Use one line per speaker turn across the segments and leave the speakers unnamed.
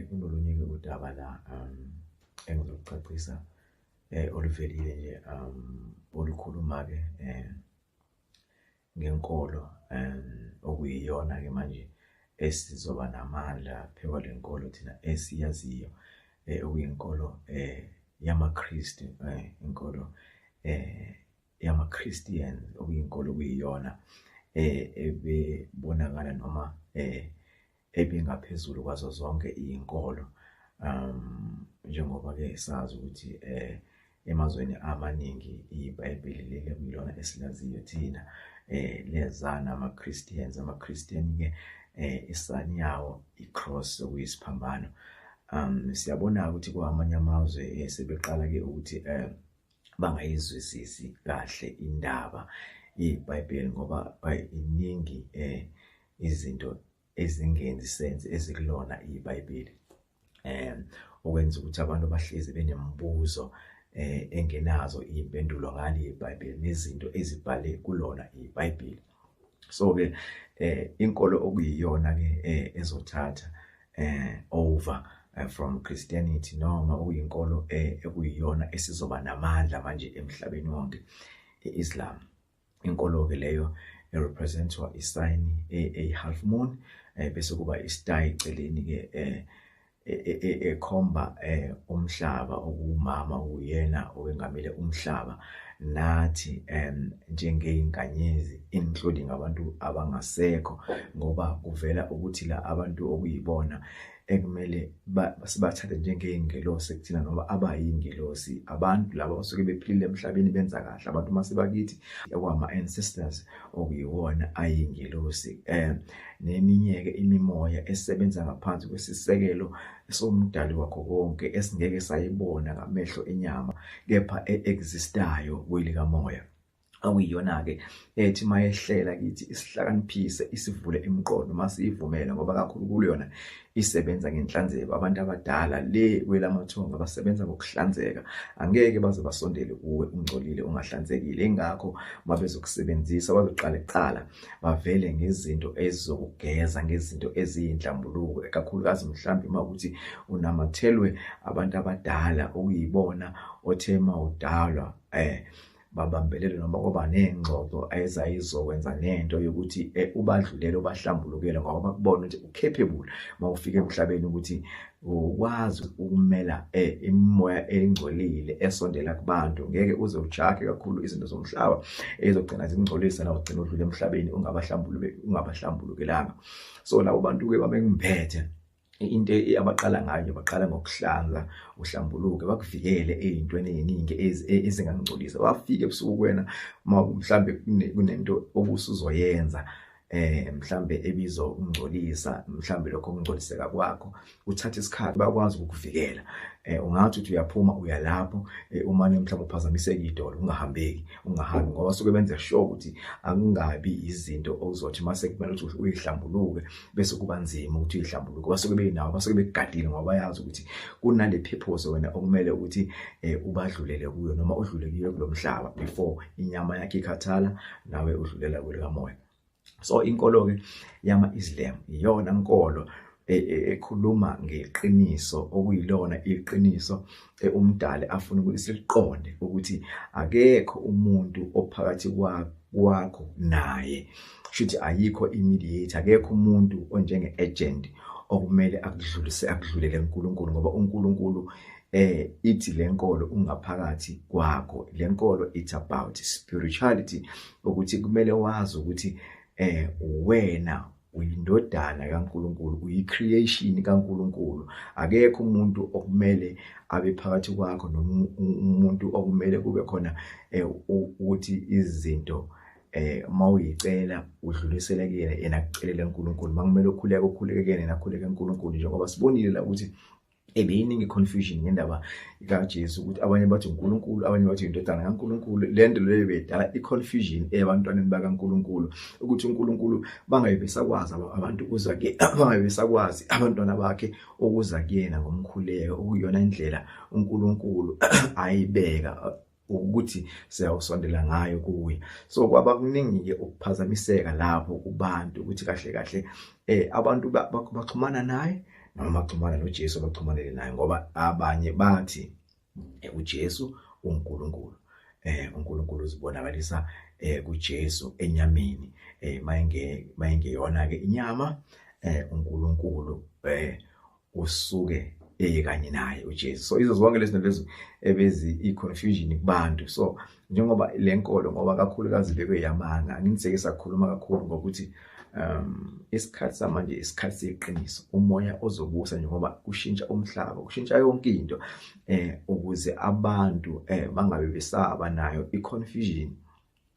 Kunolunye-ke udaba la engizokucacisa oluvelile nje olukhuluma-ke ngenkolo okuyiyona-ke manje esizoba namandla phezu kwale nkolo thina esiyaziyo, okuyinkolo yamaKristu, inkolo yama-Christian, okuyinkolo okuyiyona ebebonakala noma ebingaphezulu kwazo zonke iy'nkolo. Njengoba-ke sazi ukuthi emazweni amaningi iBhayibheli leli okuyilona esilaziyo thina leza nama-Christians. Ama-Christian-ke isayini yawo i-cross, okuyisiphambano. Siyabona-ke ukuthi kwamanye amazwe sebeqala-ke ukuthi bangayizwisisi kahle indaba yeBhayibheli ngoba iningi izinto ezingenzi sense ezikulona iBhayibheli, okwenza ukuthi abantu bahlezi benemibuzo engenazo iy'mpendulo ngalo iBhayibheli nezinto ezibhale kulona iBhayibheli. So-ke inkolo okuyiyona-ke ezothatha over from Christianity noma okuyinkolo ekuyiyona esizoba namandla manje emhlabeni wonke, i-Islam. Inkolo-ke leyo e-represent-wa isayini eyi-half moon, bese kuba i-star eceleni-ke ekhomba umhlaba, okuwumama uyena owengamele umhlaba. Nathi njengey'nkanyezi, including abantu abangasekho, ngoba kuvela ukuthi la abantu okuyibona ekumele sibathathe njengey'ngelosi kuthina noma abayiy'ngelosi, abantu laba abasuke bephilile emhlabeni, benza kahle, abantu mase bakithi okwama-ancestors okuyiwona ayiy'ngelosi, neminye-ke imimoya esebenza ngaphansi kwesisekelo somdali wakho konke esingeke sayibona ngamehlo enyama kepha e-existayo kwelikamoya, okuyiyona-ke ethi mayehlela kithi isihlakaniphise, isivule imiqondo masiyivumele, ngoba kakhulu yona isebenza ngenhlanzeko. Abantu abadala le kwelamathongo basebenza ngokuhlanzeka, angeke baze basondele kuwe ungcolile, ungahlanzekile. Ingakho mabezokusebenzisa bazoqala kuqala bavele ngezinto ezizokugeza, ngezinto eziyinhlambuluko, kakhulukazi mhlawumbe uma ukuthi unamathelwe abantu abadala okuyibona othe mawudalwa babambelele noma kwaba ney'ngxoxo ezayizokwenza nento yokuthi ubadlulele, ubahlambulukele, ngoba bakubona ukuthi u-capable uma ufika emhlabeni ukuthi ukwazi ukumela imimoya engcolile esondela kubantu. Ngeke uze ujahe kakhulu izinto zomhlaba ezogcina zingcolisa nawe ugcina udlula emhlabeni ungabahlambulukelanga. So labo bantu-ke babengiphethe, into abaqala ngayo, baqala ngokuhlanza uhlambuluke, bakuvikele ey'ntweni ey'ningi ezingangcolisa. Bafike ebusuku kuwena uma mhlambe kunento obusuzoyenza mhlambe ebizo ukungcolisa, mhlambe lokho okungcoliseka kwakho uthatha isikhathi, bakwazi ukukuvikela. Ungathi uthi uyaphuma uya lapho, umane mhlawumbe uphazamiseke idolo, ungahambeki, ungahambi, ngoba suke benze sure ukuthi akungabi izinto ozothi mase kumele ukuthi uyihlambuluke bese kuba nzima ukuthi uyihlambuluke. Basuke benawo, basuke bekugadile, ngoba bayazi ukuthi kunale purpose wena okumele ukuthi ubadlulele kuyo noma udlule kuyo kulo mhlaba before inyama yakhe ikhathala nawe udlulela kwelikamoya. So inkolo-ke yama-Islam iyona nkolo ekhuluma ngeqiniso, okuyilona iqiniso umdali afuna ukuthi siliqonde, ukuthi akekho umuntu ophakathi kwakho naye, shuthi ayikho i-mediator, akekho umuntu onjenge-agent okumele akudlulise, akudlulele kuNkulunkulu, ngoba uNkulunkulu, ithi lenkolo, ungaphakathi kwakho. Lenkolo it's about spirituality, ukuthi kumele wazi ukuthi wena uyindodana kaNkulunkulu, uyi-creation kaNkulunkulu. Akekho umuntu okumele abe phakathi kwakho noma umuntu okumele kube khona ukuthi izinto mawuyicela udlulisele kuyena, yena akucelele uNkulunkulu. Makumele ukhuleke, ukhuleke kuyena, yena akhuleke uNkulunkulu, njengoba sibonile la ukuthi ebeyiningi confusion ngendaba kaJesu, ukuthi abanye bathi uNkulunkulu, abanye bathi indodana kaNkulunkulu. Le nto leyo beyidala i-confusion ebantwaneni bakaNkulunkulu, ukuthi uNkulunkulu bangabe besakwazi abantu ukuza ke, bangabe besakwazi abantwana bakhe ukuza kuyena ngomkhuleko, okuyiyona indlela uNkulunkulu ayibeka ukuthi siyawusondela ngayo kuye. So kwaba kuningi-ke ukuphazamiseka lapho kubantu, ukuthi kahle kahle abantu baxhumana naye. Noma baxhumana noJesu baxhumanele naye, ngoba abanye bathi uJesu uNkulunkulu, uNkulunkulu uzibonakalisa kuJesu enyameni, mayengeyona ke inyama, uNkulunkulu usuke ekanye naye uJesu. So izo zonke lezi zinto ebezi i-confusion kubantu. So njengoba lenkolo, ngoba kakhulukazi bekuyamanga, angithi sakhuluma kakhulu ngokuthi isikhathi samanje isikhathi seqiniso, umoya ozobusa njengoba kushintsha umhlaba, kushintsha yonke into, ukuze abantu bangabe besaba nayo i-confusion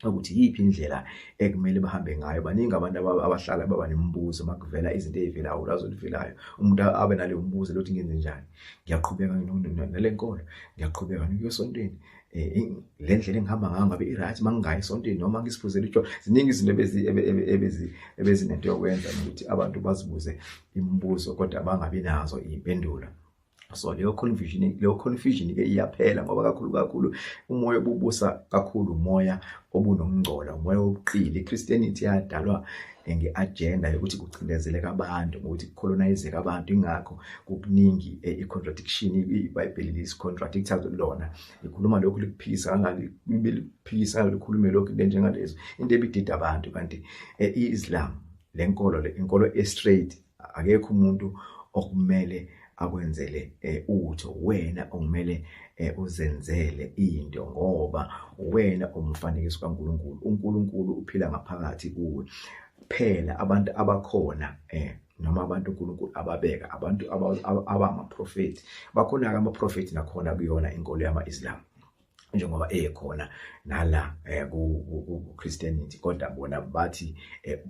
ukuthi yiphi indlela ekumele bahambe ngayo. Baningi abantu abahlala baba nemibuzo makuvela izinto ezivelayo, ulwazi oluvelayo, umuntu abe naleyo mbuzo lokuthi ngenze njani, ngiyaqhubeka nale nkolo, ngiyaqhubeka ngiye esontweni, le ndlela engihamba ngayo ngabe i-right mangingayi esontweni noma ngisiphuzele utshwala. Ziningi izinto ebezinento yokwenza ukuthi abantu bazibuze imibuzo kodwa bangabi nazo iy'mpendulo. So leyo confusion ke iyaphela, ngoba kakhulu kakhulu umoya obubusa kakhulu umoya obunokungcola, umoya wobuqili. IChristianity yadalwa ngeagenda yokuthi kucindezeleke abantu, ngokuthi kucolonizeke abantu. Ingakho kukuningi i-contradiction, iBhayibheli lisi-contradictor lona, likhuluma lokhu likuphikisa kangaka, liphikisa likhulume lokhu, into enjengalezo, into ebidida abantu. Kanti i-Islam, lenkolo le inkolo e-straight, akekho umuntu okumele akwenzele utho, wena okumele uzenzele into, ngoba wena umfanekiso kaNkuluNkulu, uNkulunkulu uphila ngaphakathi kuwe. Kuphela abantu abakhona noma abantu uNkulunkulu ababeka, abantu abamaprofeti bakhona, amaprofeti nakhona kuyona inkolo yama-Islam njengoba ekhona nala ku Christianity, kodwa bona bathi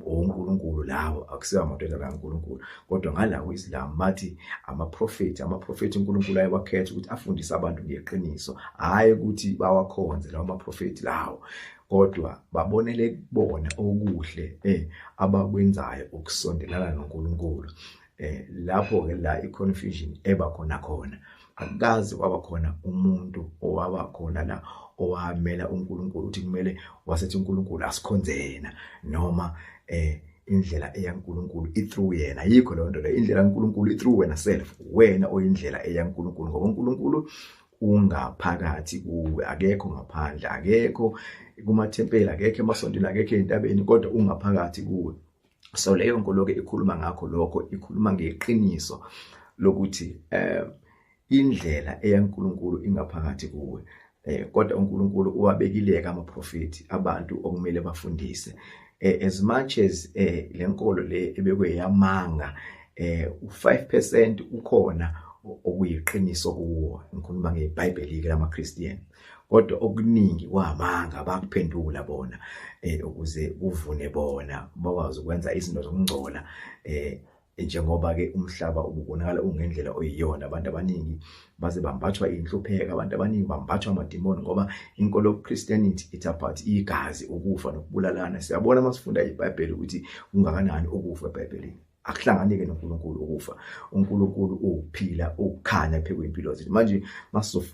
oNkulunkulu lawo akusiyo amadodana kaNkulunkulu. Kodwa ngala ku-Islam bathi amaprofeti, amaprofeti uNkulunkulu ayewakhetha ukuthi afundise abantu ngeqiniso, hhayi ukuthi bawakhonze lawo maprofeti lawo, kodwa babonele kubona okuhle abakwenzayo ukusondelana noNkulunkulu. Lapho ke la i-confusion eba khona khona. Akukaze kwaba khona umuntu owaba khona la owamela uNkulunkulu uthi kumele wasethi uNkulunkulu asikhonze yena, noma indlela eyaNkulunkulu i-through yena. Ayikho leyo nto leyo. Indlela kaNkulunkulu i-through wena self, wena oyindlela eyaNkulunkulu, ngoba uNkulunkulu ungaphakathi kuwe, akekho ngaphandle, akekho kumathempeli, akekho emasontweni, akekho ey'ntabeni, kodwa ungaphakathi kuwe. So leyo nkolo ke ikhuluma ngakho lokho, ikhuluma ngeqiniso lokuthi indlela eyaNkulunkulu ingaphakathi kuwe, kodwa uNkulunkulu uwabekileka amaprofeti, abantu okumele bafundise. As much as lenkolo le ebekwe yamanga, u5% ukhona okuyiqiniso kuwo, ngikhuluma ngeBhayibheli ke lamaChristian, kodwa okuningi kwamanga bakuphendula bona ukuze kuvune bona bakwazi ukwenza izinto zokungcola. Njengoba ke umhlaba ububonakala ungendlela oyiyona, abantu abaningi baze bambathwa inhlupheko, abantu abaningi bambathwa amadimoni, ngoba inkolo yobuChristianity it's about igazi, ukufa nokubulalana. Siyabona masifunda iBhayibheli ukuthi kungakanani ukufa eBhayibhelini, akuhlanganike noNkulunkulu ukufa. uNkulunkulu uphila ukukhanya phezu kwempilo zethu. Manje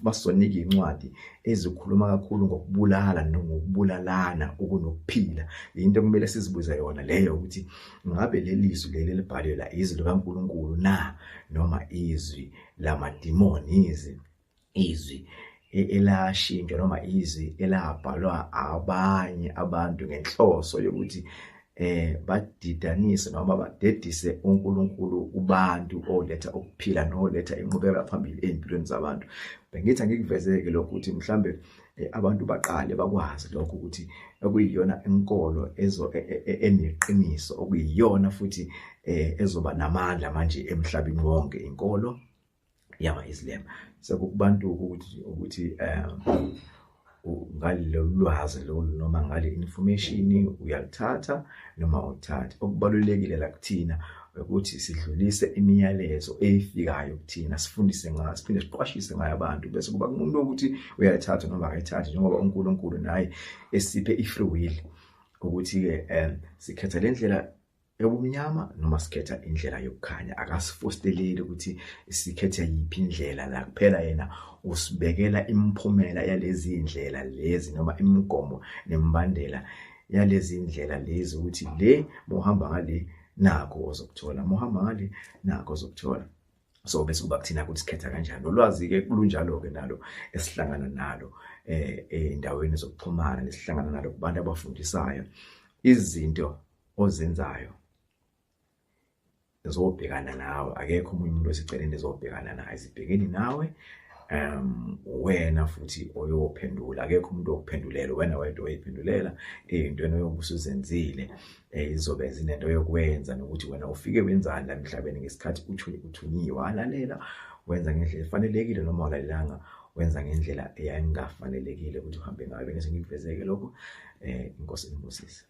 masizonika incwadi ezikhuluma kakhulu ngokubulala nokubulalana okunokuphila, into kumele sizibuze yona leyo, ukuthi ngabe leli zwi leli elibhalwe la izwi likaNkulunkulu na, noma izwi lamadimoni, izwi elashintshwa noma izwi elabhalwa abanye abantu ngenhloso yokuthi badidanise noma badedise uNkulunkulu kubantu oletha ukuphila noletha inqubekela phambili ezimpilweni zabantu. Bengithi angikuvezeke lokho ukuthi mhlambe abantu baqale bakwazi lokho ukuthi okuyiyona inkolo ezo eneqiniso, okuyiyona futhi ezoba namandla manje emhlabeni wonke, inkolo yama-Islam. Sekukubantu ukuthi ngalolu lwazi lolu noma ngale information uyalithatha noma awuthathi. Okubalulekile la kuthina ukuthi sidlulise imiyalezo efikayo kuthina, sifundise ngayo, siphinde siqwashise ngayo abantu, bese kuba kumuntu ukuthi uyalithatha noma akayithathi, njengoba uNkulunkulu naye esiphe i-free will ukuthi-ke sikhetha le ndlela yobumnyama noma sikhetha indlela yokukhanya. Akasifosteleli ukuthi sikhethe yiphi indlela la, kuphela yena usibekela imiphumela yalezi indlela lezi noma imigomo nemibandela yalezi indlela lezi, ukuthi le muhamba ngale nakho ozokuthola, muhamba ngale nakho ozokuthola. So bese kuba kuthina ukuthi sikhetha kanjani ulwazi-ke lunjalo-ke nalo esihlangana nalo ey'ndaweni zokuxhumana nesihlangana nalo kubantu abafundisayo izinto ozenzayo zobhekana nawe. Akekho omunye umuntu oseceleni ezobhekana naye, zibhekeni nawe. Wena futhi oyophendula, akekho umuntu okuphendulela, wena wedwa oyiphendulela ey'ntweni oyobe usuzenzile. Izobe zinento yokwenza nokuthi wena ufike wenzani la emhlabeni ngesikhathi uthunyiwe, walalela wenza ngendlela efanelekile noma walalelanga wenza ngendlela eyayingafanelekile ukuthi uhambe ngayo. Bengise ngikuvezeke lokho, inkosi inibusise.